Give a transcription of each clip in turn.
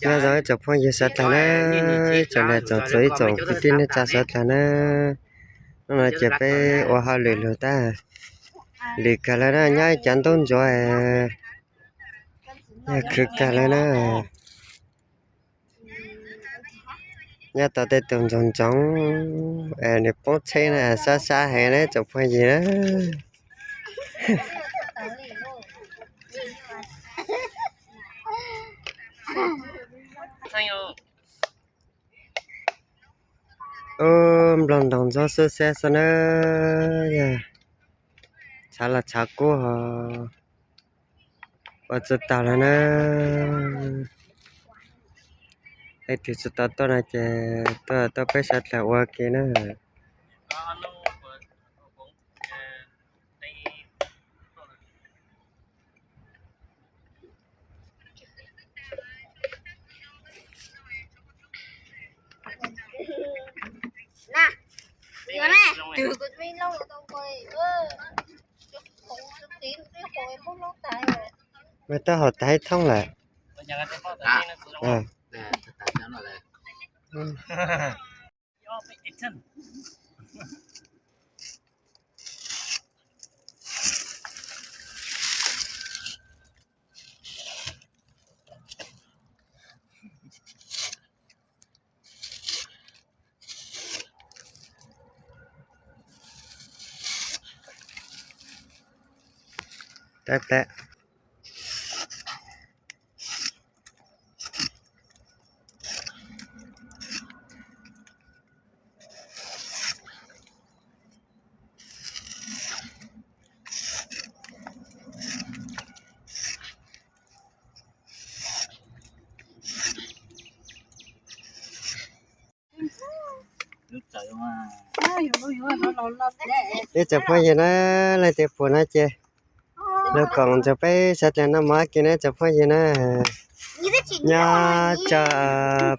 Nyob zoo ib tsoom phooj ywg sawv daws na, ib tsoom niam tsoom txiv ib tsoom kwv tij neej tsa sawv daws na. Hnub no ces peb ua hauj lwm lug tag, lwm kawg lawm na, nyob ib cov ntub ntsuav, yog khwv kawg lawm na. Nyob tau tej tus ntsoog ntsoov, nws poob tsheb na, sab sab heev na tsoom phooj ywg na. Ub, nplooj ntoos ntxob xub xiab xwb na, yog tshav los tshav kub ho ua tsis tau lawm na. Leej twg tsis tau tuaj no ces tuaj tuaj peb sawv daws ua ke na. Mas taub hau tag ib thoob lawm. Teb teb. Ib tsoom phooj ywg na, leej twg pum no ces lug koom nrug peb sawv daws noj mov kiag na tsoom phooj ywg na. Nyob tso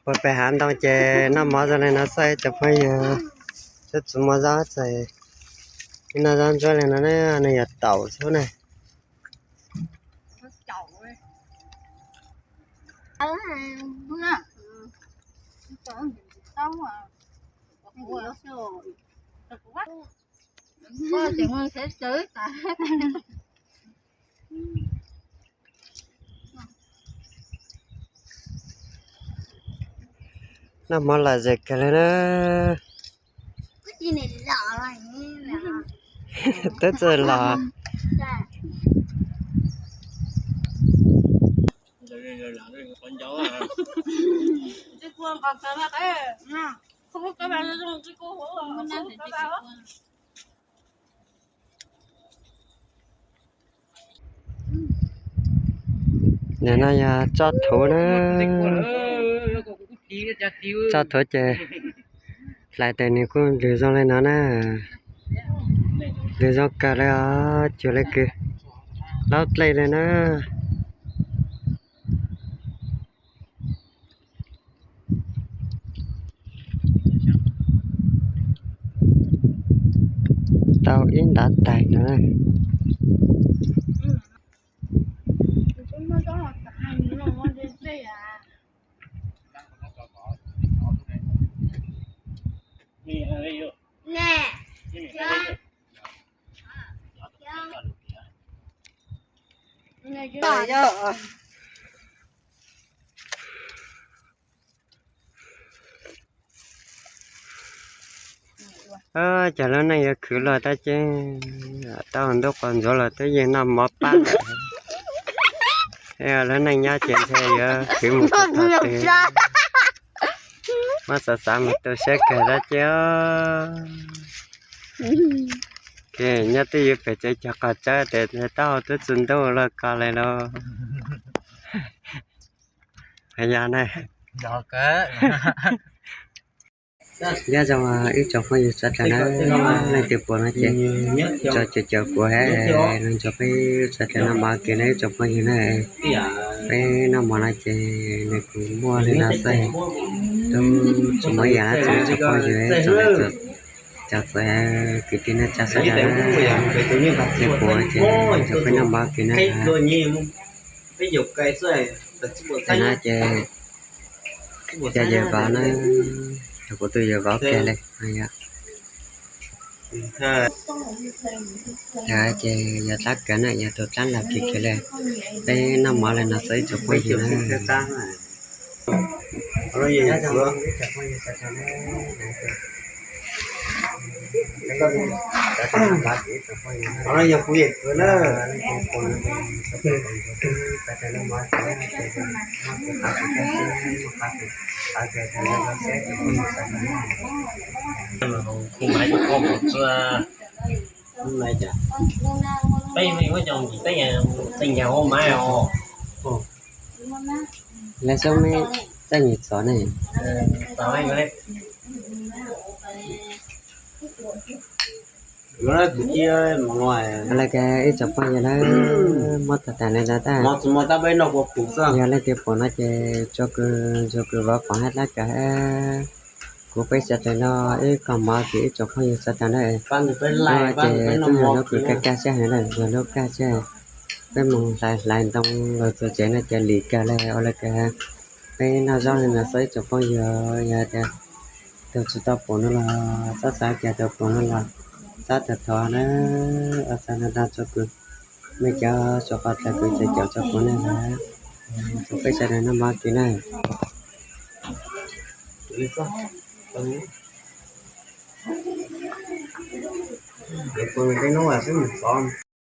puag pem hav ntoo ces noj mov zoo li no xwb tsoom phooj ywg. Tub tsis muaj zaub txais, ib no zaub ntsuab li no na, nws yog taum xwb na. Noj mov lom zem kawg li na. Twb txawj los. Nim no yog tso thuv na. Tso thuv ces hlais tes nws kuj lwg zoo li no na. Lwg zoo kawg li os, cuag li kws laub dlej li na. Tau ib ntav tais no. Cov lub neej yuav khwv luaj tab ces tau ntuj quas ntsuav los twb yeej noj mov pab lawm. Lub neej nyob ces ntshe yuav khwv mus txog twg. Muab xav xav mus tu siab kawg tab ces. Nyob twj ywm pem tsev cog qos tsawb tes taub hau twb tsis ntub luaj ko li lauj. Yog na. Nyob zoo ib tsoom phooj ywg sawv daws na, leej twg pom no ces tso caum caum kuv hab los nrog peb sawv daws noj mov kiag na ib tsoom phooj ywg na. Peb noj mov no ces nws kuj muaj li no xwb, tub tsis muaj ib yam dab tsi ib tsoom phooj ywg, tsoom niam tsoom txiv kwv tij neej tsa sawv daws na. Leej twg pom ces nrog peb noj mov kiag na. Peb yaum kais xwb. Tam no ces yog yawg vauv na, yog kuv tus yawg vauv kiag li. Yog ces yog dab kawg na, yog tus dab laug kiag kiag li. Peb noj mov li no xwb ib tsoom phooj ywg na. Peb xyoob me txaj nyim txov ne. Lawv kawg ib tsoom phooj ywg na, muab tag tas li ntawd tag. Yog leej twg pom no ces tso kws ntsuag kws vov koom hab dab kawg hab. Kuv peb sawv daws noj ib koom mov ces ib tsoom phooj ywg sawv daws na. Ces twb yog lub kws kaj kaj siab heev na, yog lub kaj siab. Peb moog hlais hlais ntoo lug txug tsev no ces lim kawg le ua le kawg. Peb noj zaub li no xwb ib tsoom phooj ywg, yog tias tus tsis tau pum no los txhob xav, cas tus pum no los txhob tag thov na. Ua tsaug ntau ntau txug kws mej cov suav qhov dlaws kws caum caum txug kuv na. Txug peb sawv daws noj mov kis na.